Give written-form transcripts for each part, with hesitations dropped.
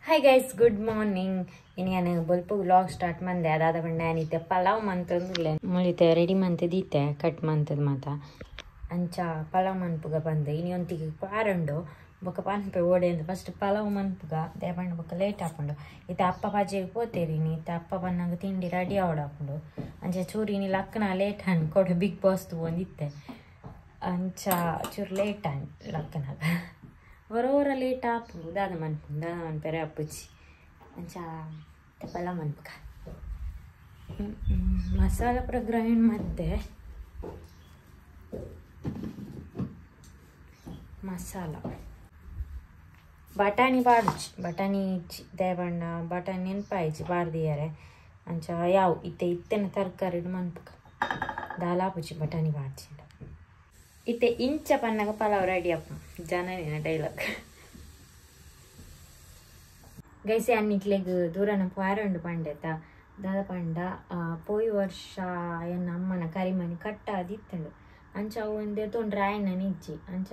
Hi guys, good morning. ಇನಿ ನಾನು ಬೊಲ್ಪ vlog start ಮಂದೆ ಅದಾದ ಪಂಡ ಇತ್ತೆ ಪಲಾವ್ ಮಂತೊಂದುಲ್ಲೆ ಮುಳಿತೆ ರೆಡಿ ಮಂತದಿತ್ತೆ ಕಟ್ ಮಂತದ ಮಾತ ಅಂಚ ಪಲಾವ್ ಮನ್ಪುಗ ಬಂದು ಇನಿ ಒಂತಿಗೆ ಪಾರುಂಡು ಬೊಕ್ಕ ಪನ್ಪೆ ಓಡೆ ಅಂತ ಫಸ್ಟ್ ಪಲಾವ್ ಮನ್ಪುಗ ದೇಪಂಡ ಬೊಕ್ಕ ಲೇಟ್ ಆಪುಂಡು ಇತ್ತೆ ಅಪ್ಪ ಪಜೆಗೆ ಪೋತೇರಿನಿ ಇತ್ತೆ ಅಪ್ಪ ಬನ್ನಾಗ ತಿಂಡಿ ರೆಡಿ ಆವಡಾಪುಂಡು ಅಂಚ ಚೂರು ಇನಿ ಲಕ್ಕನ ಲೇಟ್ ಅನ್ಕೊಡು ಬಿಗ್ ಬಾಸ್ ತಗೊಂಡಿತ್ತೆ ಅಂಚ ಚೂರು ಲೇಟ್ ಅನ್ ಲಕ್ಕನಾಗ ಹೊರ ಲೇಟ್ ಆಪುಂಡು ದಾದ ಮನ್ಪುಂಡು ದಾದ ಮನ್ಪೆರೆ ಅಪ್ಪುಜಿ ಅಂಚ ಪಲಾವ್ ಮನ್ಪುಗ ಮಸಾಲ ಪೂರ ಗ್ರೈಂಡ್ ಮತ್ತೆ ಮಸಾಲ ಬಟಾಣಿ ಪಾಡುಚಿ ಬಟಾಣಿ ದೇಬಣ್ಣ ಬಟಾಣಿ ನೆನಪಾಯಿಚಿ ಪಾಡ್ದಿಯಾರೆ ಅಂಚ ಯಾವ ಇತ್ತೆ ಇತ್ತೆನ ತರಕಾರಿ ಮನ್ಪುಗ ದಾಲಾಪುಚಿ ಬಟಾಣಿ ಪಾಡ್ಚಿಂಡ ಇತ್ತೆ ಇಂಚ ಪನ್ನಾಗ ಪಲಾವ್ ರೆಡಿ ಅಪ್ಪ ಜನನಿನ ಡೈಲಾಗ್ ಗೈಸೆ ಅನ್ನಿಕ್ಲೆಗ್ ದೂರನ ಪಾರುಂಡು ಪಂಡೆತ ದಾದ ಪಂಡ ಪೋಯಿ ವರ್ಷ ಎನ್ನ ಅಮ್ಮನ ಕರಿಮಣಿ ಕಟ್ಟಾದಿತ್ತಂಡು ಅಂಚ ಅವು ಒಂದು ದೆತೊಂಡ್ರೆ ಆಯನ ನಿಜ್ಜಿ ಅಂಚ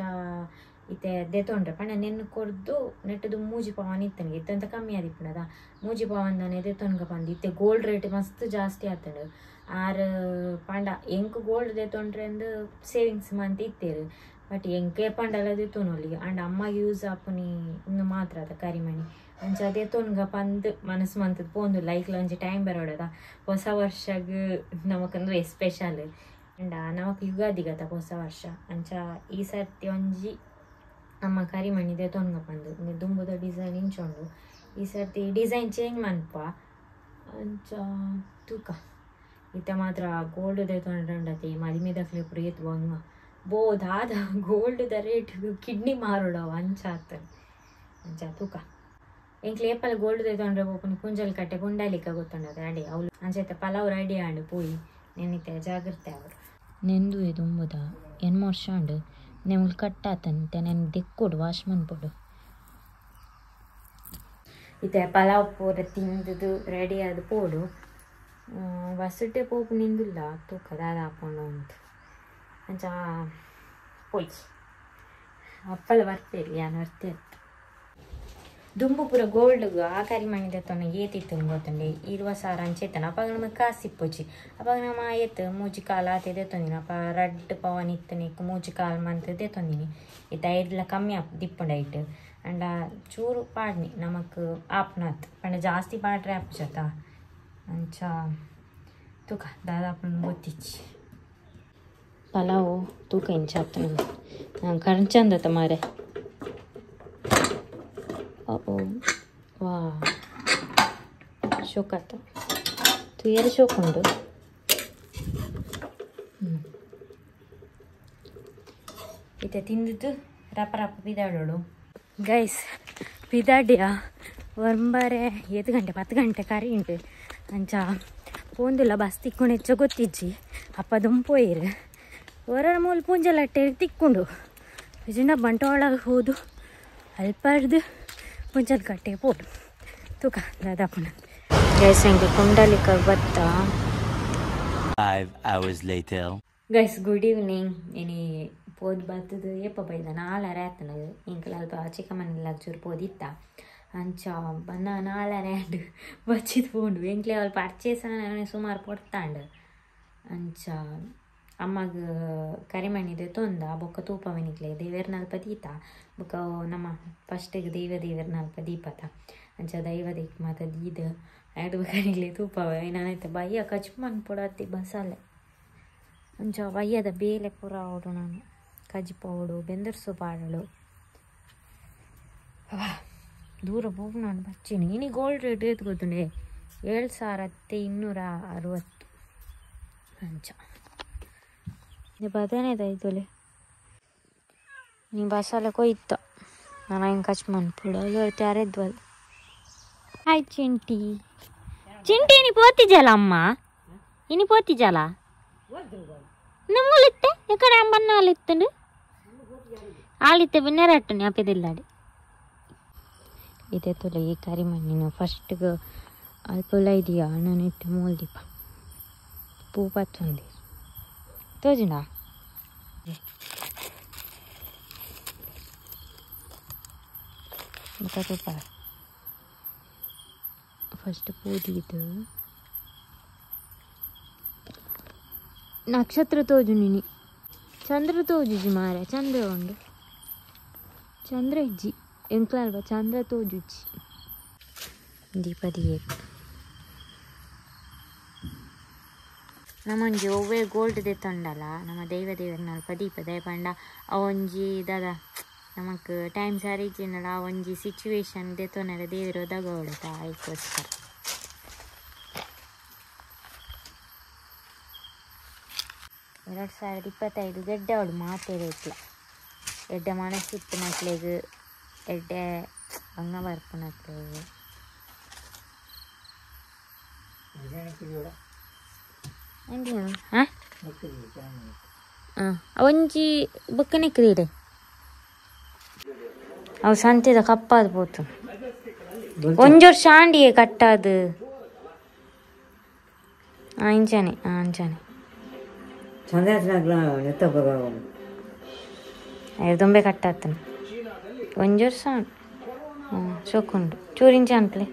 ಇತ್ತೆ ದೆತೊಂಡ್ರೆ ಪಂಡ ನೆನ್ನು ಕೊರ್ದು ನೆಟ್ಟದು ಮೂಜಿ ಪವನ್ ಇತ್ತನಿಗೆ ಇತ್ತಂತ ಕಮ್ಮಿ ಆದಿಪ್ಪುಂಡದ ಮೂಜಿ ಪವನ್ ದಾನೆ ದೆತೊನ್ಗ ಪಂದು ಇತ್ತೆ ಗೋಲ್ಡ್ ರೇಟ್ ಮಸ್ತ್ ಜಾಸ್ತಿ ಆತಂಡು ಆರ್ ಪಂಡ ಎಂಕ್ ಗೋಲ್ಡ್ ದೆತೊಂಡ್ರೆ ಅಂದು ಸೇವಿಂಗ್ಸ್ ಮಂತ್ ಇತ್ತೇರು ಬಟ್ ಎಂಕೆ ಪಂಡಲ ದೆತೊನೊಲಿ ಅಂಡ್ ಅಮ್ಮಗೆ ಯೂಸ್ ಆಪುನಿ ಇನ್ನು ಮಾತ್ರ ಅದ ಕರಿಮಣಿ ಅಂಚ ದೆತೊನ್ಗ ಪಂದು ಮನಸ್ಸು ಮಂತದ ಪೋಂದು ಲೈಕ್ಲ ಒಂಜಿ ಟೈಮ್ ಬರೋಡದ ಹೊಸ ವರ್ಷಗ್ ನಮಕಂದು ಎಸ್ಪೆಷಲ್ ಅಂಡ ನಮಕ್ ಯುಗಾದಿಗತ ಹೊಸ ವರ್ಷ ಅಂಚ ಈ ಸರ್ತಿ ಒಂಜಿ ಅಮ್ಮ ಕರಿಮಣಿ ದೆತೊನ್ಗ ಪಂದು ದುಂಬುದ ಡಿಸೈನ್ ಇಂಚೊಂಡು ಈ ಸರ್ತಿ ಡಿಸೈನ್ ಚೇಂಜ್ ಮನ್ಪ ಅಂಚ ತೂಕ ಇತ್ತ ಮಾತ್ರ ಗೋಲ್ಡ್ ದೆತೊಂಡ್ರಂಡತಿ ಮದಿಮೆದಕ್ಲೆ ಪೂರ ಏತ್ ಬಂಗ ಬೋದಾದ ಗೋಲ್ಡ್ the rate kidney ಮಾರೋಡವ ಅಂಚ ಆತನ ಅಂಚ ತೂಕ ಎಂಕ್ಲೆ ಏಪಲ್ ಗೋಲ್ಡ್ ದೆತೊಂಡ್ರೆ ಪೋಪುನಿ ಪುಂಜಲ್ ಕಟ್ಟೆ ಪುಂಡಲಿಕ ಗೊತ್ತುಂಡದ ಅಡಿ ಅವ್ಲು ಅಂಚ ಪಲಾವ್ ರೆಡಿ ಆಂಡು ಪೋಯಿ ನೆನಿತೆ ಜಾಗ್ರತೆ ಅವರು ನೆಂದು ದುಂಬುದ ಎನ್ಮ ವರ್ಷ ಉಂಡು ನೆಮ್ಗೆ ಕಟ್ಟಾತಂತೆ ನೆನ್ ದಿಕ್ಕೊಡು ವಾಶ್ ಮನ್ಪೊಡು ಇತ್ತೆ ಪಲಾವ್ ಪೂರ ತಿಂದುದು ರೆಡಿ ಆದ್ ಪೋಡು ಬಸ್ಸುಟ್ಟೆ ಪೋಪು ನಿಂದುಲ್ಲ ತೂಕ ದಾದ ಆಪುಂಡು ಅಂತ ಅಂಚ ಪೋಯ್ ಅಪ್ಪಲ ಬರ್ತೀರಿ ಯಾನ್ ಬರ್ತೀರಿ ದುಂಬು ಪೂರ ಗೋಲ್ಡ್ಗ್ ಆ ಕರಿಮಣಿ ದೆತ್ತೊಂಡ ಏತಿತ್ತು ಗೊತ್ತುಂಡೆ 20,000 ಅಂಚ ಇತ್ತನ ಅಪಗ ನಮಗೆ ಕಾಸು ಇಪ್ಪುಜಿ ಅಪಗ ನಮ್ಮ ಏತ್ ಮೂಜಿ ಕಾಲು ಆತೆ ದೆತ್ತೊಂದಿನಿ ಅಪ ರಡ್ಡ್ ಪವನ್ ಇತ್ತನಿಕ್ ಮೂಜಿ ಕಾಲು ಮಂತ್ ದೆತ್ತೊಂದಿನಿ ಇತ್ತೆ ಐಡ್ಲ ಕಮ್ಮಿ ಆಪ್ ದಿಪ್ಪುಂಡು ಐಟ್ ಅಂಡ ಚೂರು ಪಾಡ್ನಿ ನಮಕ್ ಆಪ್ನಾತ್ ಪಂಡ ಜಾಸ್ತಿ ಪಾಡ್ರೆ ಆಪುಜತ ಅಂಚ ತೂಕ ದಾದ ಆಪುಂಡು ಗೊತ್ತಿಜ್ಜಿ ಪಲಾವು ತೂಕ ಇಂಚ ಆಪ್ತನ ಕರ್ಚಂದತ ಮಾರೆ ವಾ ಶೋಕಾತ ತುಯರ್ ಶೋಕುಂಡು ಇತ್ತೆ ತಿಂದಿದ್ದು ರಪ ರಪ ಪಿದಾಡೋಡು ಗೈಸ್ ಪಿದಾಡಿಯ ಒಂಬರೆ 8 ಗಂಟೆ 10 ಗಂಟೆ ಕರಿ ಉಂಟು ಅಂಚ ಪೋಂದುಲ್ಲ ಬಸ್ ತಿಕ್ಕೊಂಡು ಹೆಚ್ಚ ಗೊತ್ತಿಜ್ಜಿ ಅಪ್ಪ ದುಂಪೋಯಿರು ಹೊರ ಮೂಲ ಪೂಂಜಲಟ್ಟೆ ತಿಕ್ಕೊಂಡು ನಿಜ ಬಂಟ್ವಾಳಗೆ ಹೋದು ಅಲ್ಪಾರ್ದು ಪುಂಜಲ್ ಕಟ್ಟೆ ಪೋಡು ತೂಕ ದಾದಾಪುಣ ಗೈಸ್ ಹಂಗೆ ಕುಂಡಲಿಕ ಬತ್ತ 5 hours later. Guys good evening ಇನಿ ಪೋದು ಬತ್ತದ ಏಪ ಬೈದ ನಾಲರೆ ಆತನ ಇಂಕಲ ಅಲ್ಪ ಚಿಕ್ಕಮ್ಮನೆಲ್ಲ ಚೂರು ಪೋದಿತ್ತ ಅಂಚ ಬನ್ನ ನಾಲರೆ ಆಂಡ್ ಬಚ್ಚಿದ್ ಪೋಂಡು ಎಂಕ್ಲೆ ಅಲ್ಪ ಪರ್ಚೇಸ್ ಸುಮಾರು ಪೊಡ್ತಾಂಡ್ ಅಂಚ ಅಮ್ಮಗ ಕರಿಮಣಿ ದೆತೊಂದ ಬೊಕ್ಕ ತೂಪವಿನಿಕ್ಲೆ ದೇವೆರ್ನ ಅಲ್ಪ ದೀತ ಬೊಕ್ಕ ನಮ್ಮ ಫಸ್ಟಿಗೆ ದೈವ ದೇವೆರ್ನ ಅಲ್ಪ ದೀಪತ ಅಂಚ ದೈವ ದೀಕ್ ಮಾತ ದೀದ ಐದು ಬೊಕ್ಕ ತೂಪವ ನಾನೈತೆ ಬಯ್ಯ ಕಜ್ಪು ಮನ್ಪೊಡತ್ತಿ ಬಸಾಲೆ ಅಂಚ ಬಯ್ಯದ ಬೇಲೆ ಪೂರ ಅವಡು ನಾನು ಕಜ್ಪು ಅವಡು ಬೆಂದರ್ಸು ಪಾಡಳು ದೂರ ಹೋಗು ನಾನು ಬಚ್ಚಿನಿ ಇನಿ ಗೋಲ್ಡ್ ರೇಟ್ ಏತ್ ಗೊತ್ತುಂಡೆ 7,260 ಅಂಚ ಬದನೆ ದೈದೊಲೆ ನೀ ಬಸಾಲೆ ಕೊಯ್ತ ನಾನು ಹೆಂಗೆ ಕಚ್ ಮನ್ಪುಡು ಅಲ್ಲಿ ಯಾರೆದ್ವಲ್ ಹಾಯ್ ಚಿಂಟಿ ಚಿಂಟಿ ಇನಿ ಪೋತಿಜಲ ಅಮ್ಮ ಇನಿ ಪೋತಿಜಲ ನಮ್ಮೂಲಿತ್ತೆ ಯಾಕಡೆ ಅಂಬನ್ನ ಆಲಿತ್ತಂಡು ಆಲಿತ್ತೆ ಬಿನ್ನರಟ್ಟು ಜ್ಞಾಪದಿಲ್ಲಾಡಿ ಇದೇ ತೊಲೆ ಈ ಕರಿಮಣ್ಣಿನ ಫಸ್ಟ್ಗೆ ಅಲ್ಪೊಲ ಇದೆಯಾ ನಾನು ಇತ್ತೆ ಮೂಲ್ದೀಪ ಪೂ ಪತ್ತೊಂದಿ ತೋಜುಂಡಾ ಮುಖ ತೂಪ ಫಸ್ಟ್ ಪೂದಿದು ನಕ್ಷತ್ರ ತೋಜು ನಿನಿ ಚಂದ್ರ ತೋಜುಜಿ ಮಾರೆ ಚಂದ್ರ ಉಂಡು ಚಂದ್ರ ಇಜ್ಜಿ ಎಂಕ್ಲಲ್ವ ಚಂದ್ರ ತೋಜುಜಿ ದೀಪದಿಯೇ ನಮ್ಮೊಂಜಿ ಒವ್ವೇ ಗೋಲ್ಡ್ ದೆತ್ತೊಂಡಲ ನಮ್ಮ ದೈವ ದೇವರನಲ್ಪ ದೀಪ ದಯಪಂಡ ಅವೊಂಜಿ ದಾದ ನಮಕ್ ಟೈಮ್ ಸಾರಿ ಇಜ್ಜಿಂಡಲ ಆ ಒಂಜಿ ಸಿಚುವೇಶನ್ ದೆತ್ತೊನರೆ ದೇವರು ದಗೋಡತ ಐಕೋಸ್ಕರ 2025 ಗೆಡ್ಡೆ ಅವಳು ಮಾತೇರೆ ಇಟ್ಲ ಎಡ್ಡೆ ಮನಸ್ಸಿಪ್ಪುನಕ್ಲೆಗ್ ಎಡ್ಡೆ ಬಂಗ ಬರ್ಪುನಕ್ಲೆಗ್ ಒಂಜಿ ಬೊಕ್ಕನೆಕ್ರೀಡೆ ಅವು ಸಂತೆದ ಕಪ್ಪಾದ ಪೋತು ಒಂಜಿ ವರ್ಷ ಆಂಡಿಯೇ ಕಟ್ಟಾದು ಇಂಚನೆ ಅಂಚನೆ ದುಂಬೆ ಕಟ್ಟಾತನ ಒಂಜಿ ವರ್ಷ ಸೋಕುಂಡು ಚೂರು ಇಂಚ ಅನ್ಪ್ಲೆ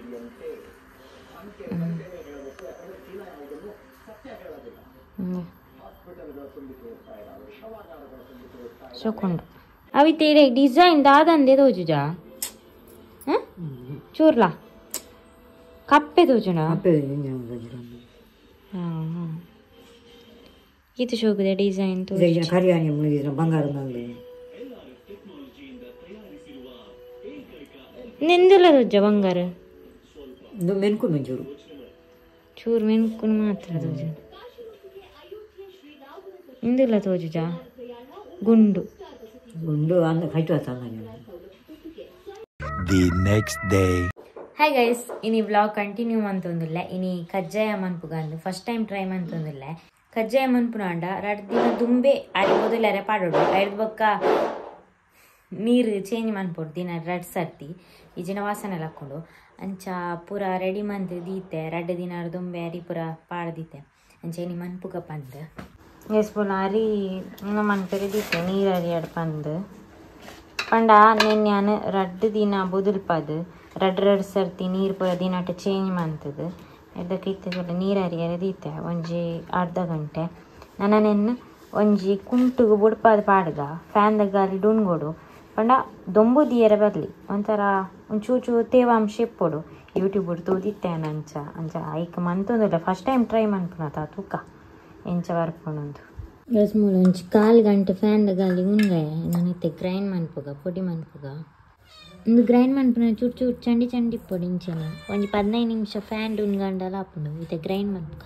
ಸೋಕುಂಡು ಅವಿತೇರೆ ಡಿಸೈನ್ ದಾದಂದೆ ತೋಜುಜಾ ಚೂರ್ಲಾ ಕಪ್ಪೆ ತೋಜುನ ಇದು ಶೋಕುದ ಡಿಸೈನ್ ಬಂಗಾರ ನಿಂದೆಲ್ಲ ತೋಜ ಬಂಗಾರ ಮೆನ್ಕು ಮೆಂಚೂರು ಚೂರು ಮೆನ್ಕು ಮಾತ್ರ ತೋಜು ಇಂದೆಲ್ಲ ತೋಜುಜಾ ಗುಂಡು ಗುಂಡು ಅಂದ kite The next day. Hi guys, ಇನಿ ವ್ಲಾಗ್ ಕಂಟಿನ್ಯೂ ಮಂತೊಂದುಲ್ಲ ಇನಿ ಕಜ್ಜಾಯ ಮನ್ಪುಗಂದು ಫಸ್ಟ್ ಟೈಮ್ ಟ್ರೈ ಮಂತೊಂದುಲ್ಲ ಕಜ್ಜಾಯ ಮನ್ಪುನಾಂಡ ರಡ್ಡ್ ದಿನ ದುಂಬೆ ಅರಿ ಮೊದಲು ಪಾಡೋಡು ಐದು ಬೊಕ್ಕ ನೀರು ಚೇಂಜ್ ಮನ್ಪೊಡು ದಿನ ರಡ್ಡ್ ಸರ್ತಿ ಈ ಜಿನ ವಾಸನೆ ಹಾಕೊಂಡು ಅಂಚ ಪೂರ ರೆಡಿ ಮಂತ್ ದೀತೆ ರಡ್ಡ್ ದಿನ ದುಂಬೆ ಅರಿ ಪೂರ ಪಾಡ್ದೀತೆ ಅಂಚ ಇನಿ ಮನ್ಪುಗ ಪಂದ್ ಎಸ್ ಪೂಲ ಅರಿ ಮನ್ಪೆರೆ ದೀತೆ ನೀರು ಅರಿ ಅಡ್ ಪಂದ್ ಪಂಡ ನೆನ್ಯಾನ್ ರಡ್ಡ್ ದಿನ ಬೊದುಲ್ಪದು ರಡ್ಡ್ ರಡ್ಡ್ ಸರ್ತಿ ನೀರು ಪೂರ ದಿನಾಟ ಚೇಂಜ್ ಮಂತದು ಎದ್ದಕ್ಕೆ ಇತ್ತೆ ನೀರು ಅರಿಯರೆ ದೀತೆ ಒಂಜಿ ಅರ್ಧ ಗಂಟೆ ನನ ನೆನ್ ಒಂಜಿ ಕುಂಟುಗು ಬುಡ್ಪಾದ ಪಾಡ್ಗ ಫ್ಯಾನ್ದ ಗಾಲಿ ಡುಣ್ಗೊಡು ಪಂಡ ದೊಂಬು ದಿಯರೆ ಬರ್ಲಿ ಒಂಥರ ಒಂಚೂಚು ತೇವಾಂಶ ಇಪ್ಪೊಡು ಯೂಟ್ಯೂಬ್ ತೂದಿತ್ತೆ ಅಂಚ ಅಂಚ ಐಕ್ ಮಂತೊಂದುಲ್ಲ ಫಸ್ಟ್ ಟೈಮ್ ಟ್ರೈ ಮನ್ಪುನತ ತೂಕ ಎಂಚ ಬರ್ಪುಂಡು ರಸ್ಮೂಲ ಒಂಜಿ ಕಾಲು ಗಂಟೆ ಫ್ಯಾನ್ದ ಗಾಲಿ ಉಂಡೆ ನಾನಿತ್ತೆ ಗ್ರೈಂಡ್ ಮನ್ಪುಗ ಪೊಡಿ ಮನ್ಪುಗ ಒಂದು ಗ್ರೈಂಡ್ ಮನ್ಪುನ ಚೂರು ಚೂರು ಚಂಡಿ ಚಂಡಿ ಪೊಡಿ ಇಂಚನೆ ಒಂಜಿ 15 ನಿಮಿಷ ಫ್ಯಾನ್ ಉಂಡ್ಗಂಡಲ ಆಪುಂಡು ಇತ್ತೆ ಗ್ರೈಂಡ್ ಮನ್ಪುಗ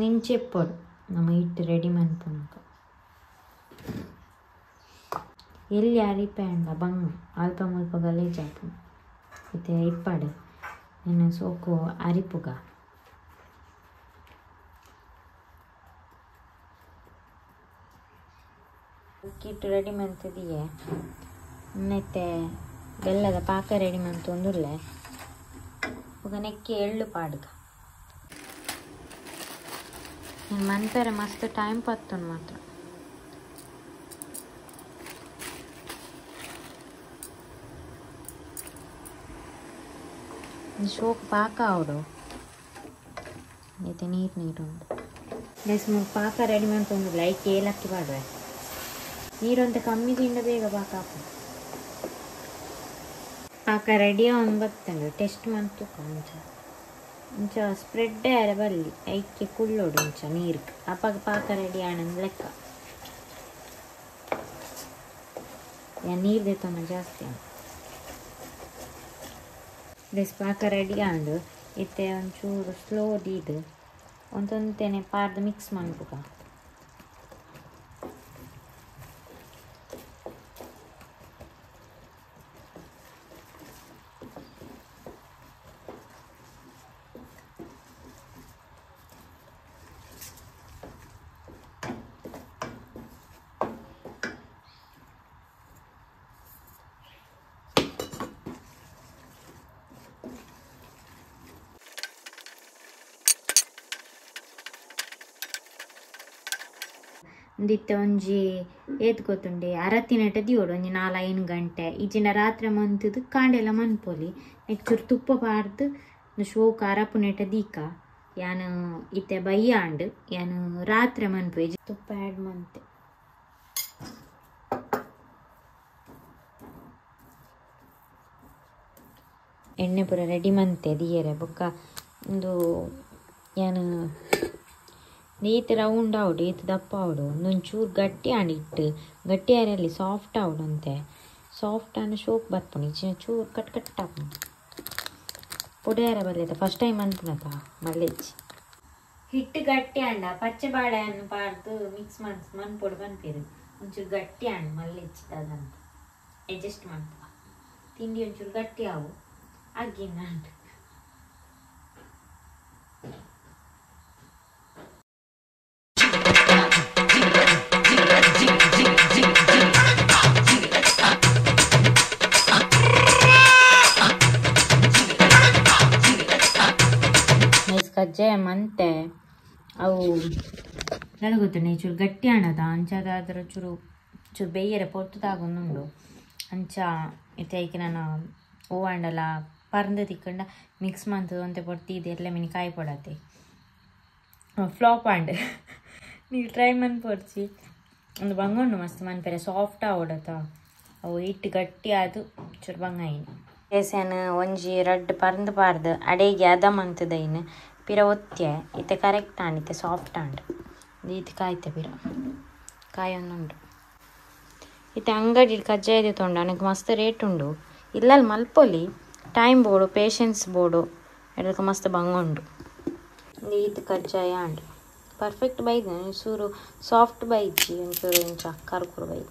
ನಿಂಚೆ ಪೊಡು ನಮ್ಮ ಹಿಟ್ಟು ರೆಡಿ ಮನ್ಪುನಕ ಎಲ್ಲಿ ಅರಿಪೆ ಅಂಡ ಬಂಗ ಅಲ್ಪ ಮುಲ್ಪ ಗಲೀಜ್ ಆಪುಂಡು ಇತ್ತೆ ಇಪ್ಪಾಡು ನಿನ್ನ ಸೋಕು ಅರಿಪುಗ ಹಿಟ್ಟು ರೆಡಿ ಮಂತದಿಯೇ ನೆತ್ತೆ ಬೆಲ್ಲದ ಪಾಕ ರೆಡಿ ಮಂತೊಂದುಲ್ಲೆ ಬೊಕ ನೆಕ್ಕೆ ಎಳ್ಳು ಪಾಡ್ಗ నేను ಮನ್ಪೆರೆ ಮಸ್ತ್ ಟೈಮ್ ಪತ್ತುಂಡು ಮಾತ್ರ ಶೋಕ್ ಪಾಕ ಅವಡು ಇತ್ತೆ ನೀರು ನೀರು ಉಂಡು ಗೈಸ್ ಮೂರು ಪಾಕ ರೆಡಿ ಮಂತೊಂದುಲ್ಲೆ ಐಕ್ ಏಲಕ್ಕಿ ಪಾಡುವೆ ನೀರಂತ ಕಮ್ಮಿ ತಿಂಡ ಬೇಗ ಪಾಕ ಆಪುಂಡು ಪಾಕ ರೆಡಿ ಆನ್ ಬತ್ತಂಡು ಟೆಸ್ಟ್ ಮಂತುಕ ಅಂಚ ಅಂಚ ಸ್ಪ್ರೆಡ್ ಆರೆ ಬಲ್ಲಿ ಐಕ್ಕೆ ಕುಳ್ಳೋಡು ಅಂಚ ನೀರು ಅಪ್ಪಾಗ ಪಾಕ ರೆಡಿ ಆನಂದ್ ಲೆಕ್ಕ ನೀರು ದೆತ್ತೊಂದು ಜಾಸ್ತಿ ಗೈಸ್ ಪಾಕ ರೆಡಿ ಆಂಡು ಇತ್ತೆ ಒಂಚೂರು ಸ್ಲೋ ದೀದು ಒಂತೊಂತೆನೆ ಪಾಡ್ದು ಮಿಕ್ಸ್ ಮನ್ಪುಗ ಒಂದಿತ್ತೆ ಒಂಜಿ ಏತ್ ಗೊತ್ತುಂಡೆ ಅರತಿನೆಟ ದಿಯೋಡು ಒಂಜಿ 4-5 ಗಂಟೆ ಇಜ್ಜಿಂಡ ರಾತ್ರಿ ಮಂತುದು ಕಾಂಡೆಲ ಮನ್ಪೊಲಿ ನೆಕ್ ಚೂರು ತುಪ್ಪ ಪಾಡ್ದು ಶೋಕ್ ಅರಪುನೆಟ ದೀಕ ಯಾನ್ ಇತ್ತೆ ಬಯ್ಯಾಂಡ್ ಯಾನ್ ರಾತ್ರೆ ಮನ್ಪೆ ತುಪ್ಪ ಆ್ಯಡ್ ಮಂತೆ ಎಣ್ಣೆ ಪೂರ ರೆಡಿ ಮಂತೆ ದಿಯರೆ ಬೊಕ್ಕ ಉಂದು ಯಾನ್ ಈತ್ ರೌಂಡ್ ಆವಡು ಈತ್ ದಪ್ಪ ಆವಡು ಒಂದೊಂಚೂರು ಗಟ್ಟಿ ಆಂಡ್ ಇಟ್ಟು ಗಟ್ಟಿ ಆರಲ್ಲಿ ಸಾಫ್ಟ್ ಆವಡು ಅಂತೆ ಸಾಫ್ಟ್ ಆಂಡ್ ಶೋಕ್ ಬರ್ಪುಂಡು ಇಚ್ಚಿನ ಚೂರು ಕಟ್ ಕಟ್ ಆಪುಂಡು ಪುಡಿಯಾರ ಬಲ್ಲೆತ ಫಸ್ಟ್ ಟೈಮ್ ಅನ್ಪುನತ ಮಲ್ಲೆಚ್ಚಿ ಹಿಟ್ಟು ಗಟ್ಟಿ ಅಂಡ ಪಚ್ಚೆ ಬಾಳೆಹಣ್ಣು ಪಾರ್ದು ಮಿಕ್ಸ್ ಮನ್ಸ್ ಮನ್ಪೊಡು ಪನ್ಪೇರು ಒಂಚೂರು ಗಟ್ಟಿ ಆಂಡ್ ಮಲ್ಲೆಚ್ಚಿ ಅದಂತ ಅಡ್ಜಸ್ಟ್ ಮನ್ಪ ತಿಂಡಿ ಒಂಚೂರು ಗಟ್ಟಿ ಆವು ಅಗ್ಗಿನ ಕಜ್ಜಾಯ ಮಂತೆ ಅವು ನನಗೆ ಗೊತ್ತುಂಡು ಚೂರು ಗಟ್ಟಿ ಆಣದ ಅಂಚಾದಾದ್ರೆ ಚೂರು ಚೂರು ಬೇಯರೆ ಪೊರ್ತುದಾಗೊಂದುಂಡು ಅಂಚ ಇತ್ತೆ ಐಕೆ ನಾನು ಹೂ ಆಂಡಲ ಪರ್ಂದು ತಿಕ್ಕಂಡ ಮಿಕ್ಸ್ ಮಂತದ ಒಂತೆ ಪೊರ್ತು ಇದೆಲ್ಲ ಮಿನಿ ಕಾಯಿ ಪೊಡತೆ ಫ್ಲಾಪ್ ಆಂಡ್ ನೀವು ಟ್ರೈ ಮನ್ಪೊರ್ಚಿ ಒಂದು ಬಂಗುಂಡು ಮಸ್ತ್ ಮನ್ಪೆರೆ ಸಾಫ್ಟ್ ಆವಡತ ಅವು ಹಿಟ್ಟು ಗಟ್ಟಿ ಆದು ಚೂರು ಬಂಗ ಐನು ಬೇಸನ್ ಒಂಜಿ ರಡ್ಡ್ ಪರ್ಂದು ಪಾರ್ದು ಅಡೆಗೆ ಅದ ಮಂತದೈನು ಪಿರ ಒತ್ತೆ ಇತ್ತೆ ಕರೆಕ್ಟ್ ಆಂಡ್ ಇತ್ತೆ ಸಾಫ್ಟ್ ಆಂಡ್ ಈತ್ ಕಾಯ್ತೆ ಪಿರ ಕಾಯೊಂದುಂಡು ಇತ್ತೆ ಅಂಗಡಿ ಕಜ್ಜಾಯ ತೊಂಡು ನನಗೆ ಮಸ್ತ್ ರೇಟ್ ಉಂಡು ಇಲ್ಲಲ್ಲಿ ಮಲ್ಪೊಲಿ ಟೈಮ್ ಬೋಡು ಪೇಷನ್ಸ್ ಬೋಡು ಎಡಕ್ಕೆ ಮಸ್ತ್ ಬಂಗ ಉಂಡು ಈತ್ ಕಜ್ಜಾಯ ಆಂಡ್ ಪರ್ಫೆಕ್ಟ್ ಬೈದ್ ಒಂಚೂರು ಸಾಫ್ಟ್ ಬೈಜಿ ಒಂಚೂರು ಇಂಚ ಕರ್ಕುರು ಬೈದ್.